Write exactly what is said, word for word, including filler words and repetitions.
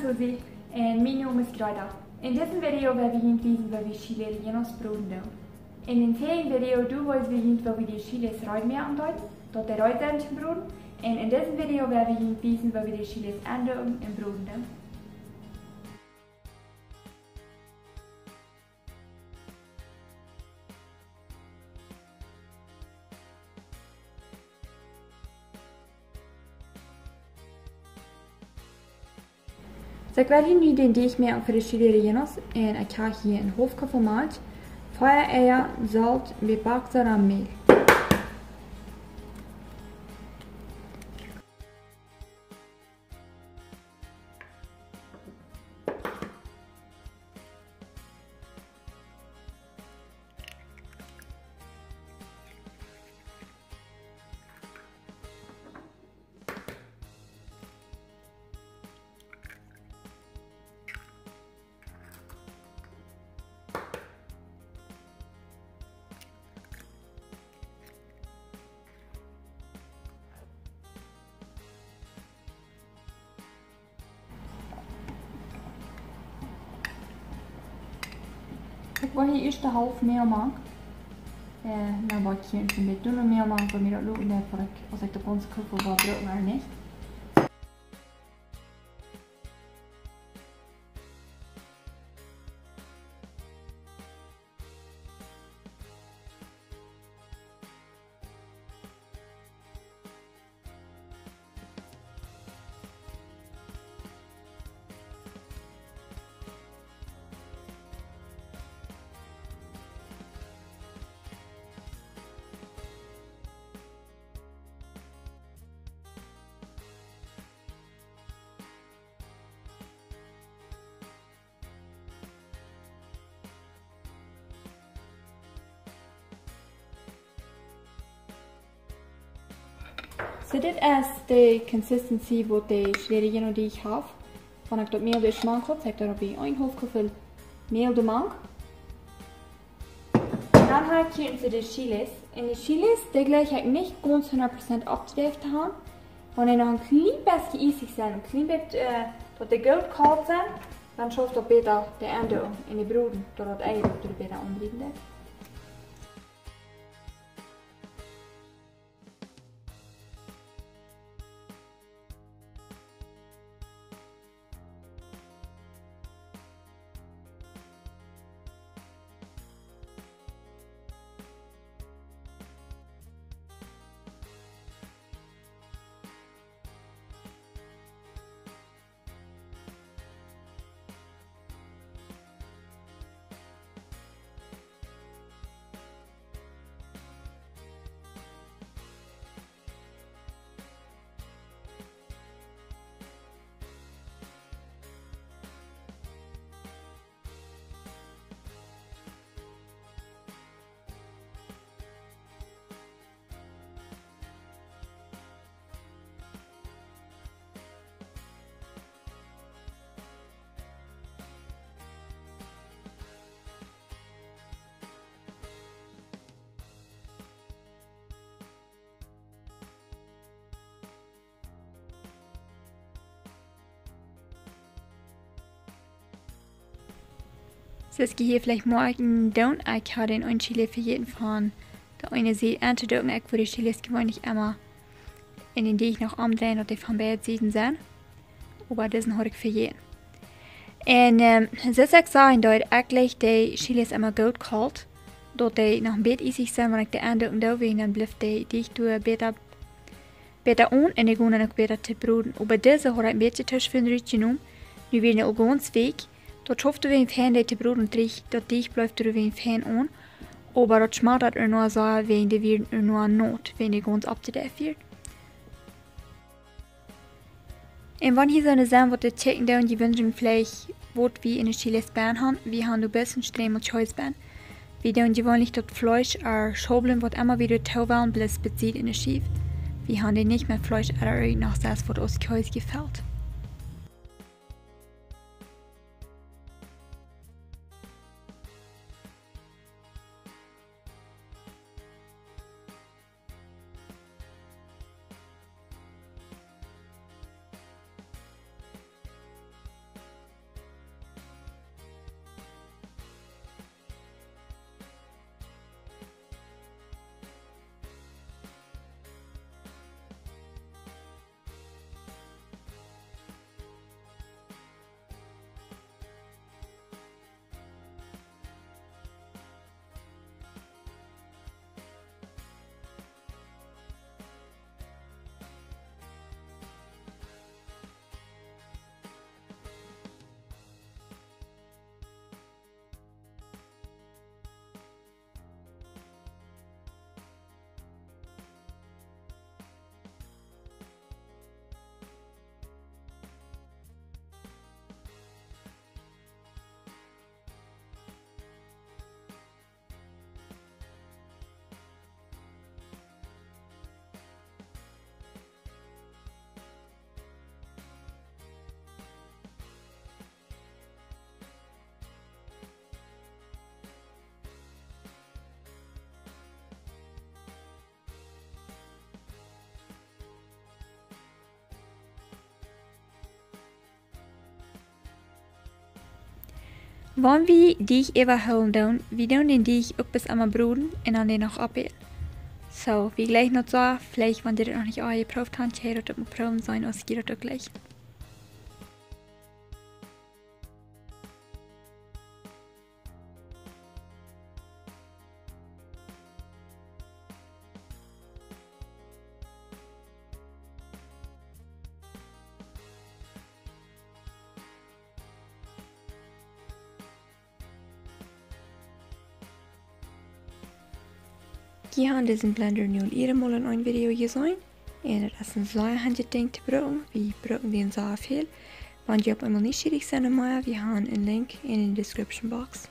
Susi, un mien Nomen es Greta. En dit Video woa wie junt wiesen, woo wie Chile Rellenos broden doonen. En dän vorijen Video, doa woa wie junt, woo wie de Chiles reed moaken doonen, daut dee reed sent to broden. Un en dit Video woa wie junt wiesen, woo wie de Chiles aundoonen un broden doonen. Soo, ekj woa hia nu dän Deajch moaken fa de Chile Rellenos un ekj hab hia een haulf Koffel Malkj, vea Eia, Solt, bät Backsoda un Mäl. Ekj woa hia ieescht de Halft Mäl moaken. Äh, dan woa ekj hia een bät duna Mäl moaken, wiels mie daut lukt, daut ekj, aus ekj de gaunze Koffel woa brucken, ooda nich. Soo, dit es de consistency waut de Chile Relleno Deajch haft. Wan ekj daut Mäl doa mank haud, hab ekj doa bie een haulf Koffel Mäl doa mank. Un dan hab ekj hia de Chiles. Un de Chiles, dee jlikj ekj nich gaunz hundat Prozent oppjedeift to haben. Wan dee noch een kjlien bät iesich sent, een kjlien bät, äh, daut dee goot kolt sent, dan schauft daut bäta de Enj un de Broden, daut daut Ei daut doa bäta aunbräden deit. Soo aus jie hia veleicht moakjen doonen, ekj hab dän eenen Chile vejäten von de eene Sied auntodoonen. Ekj wudd de Chiles jeweenlich emma en dän Deajch noch omdreien, daut dee von beid Sieden sent. Oba disen haud ekj vejäten. Un, ähm, soo aus ekj säd, daut ekj jlikj de Chiles emma goot kolt, daut dee noch een bät iesich sent, wan ekj dee aundoonen doo, wiels dan blift de Deajch doa bäta bäta aun un dee gonen dan uk bäta to broden. Oba dise haud ekj een bät too schwind rutjenomen. Nu wieren dee aul gaunz weekj. Daut schauft doawäajen fein, dee to broden, un daut Deajch blift doawäajen fein aun. Oba daut schmattat uk noch soo, wiels dee wieren uk noch naut, wiels dee gaunz oppjedeift wieren. Un wan jie soone sent waut de Chicken doonen, jie wunschen veleicht waut wie en de Chiles bennen haben, wie haben doa een bät Strämel Kjees bennen. Wie doonen jeweenlich daut Fleesch ooda Schaublen, waut emma wie doatoo wellen, bloos bät sied en de Schiew. Wie haben dee nich met Fleesch ooda irjent noch sest waut aus Kjees jefelt. Wan wie Deajch äwahoolen doonen, wie doonen dän Deajch uk bloos emol broden un dan dän noch opäten. Soo, wie jlikjen daut soo, veleicht wan jie daut noch nich aul jeprooft han, kjenn jie daut uk mol proowen, seenen aus jie daut uk jlikjen. Jie han disen Blender nu aul ea mol en een Video jeseenen. Un daut es een sea haundjet Dinkj to brucken. Wie brucken dän sea väl. Wan jie opp eemol nieschierich sent no mea, wie han een Link en de Description Box.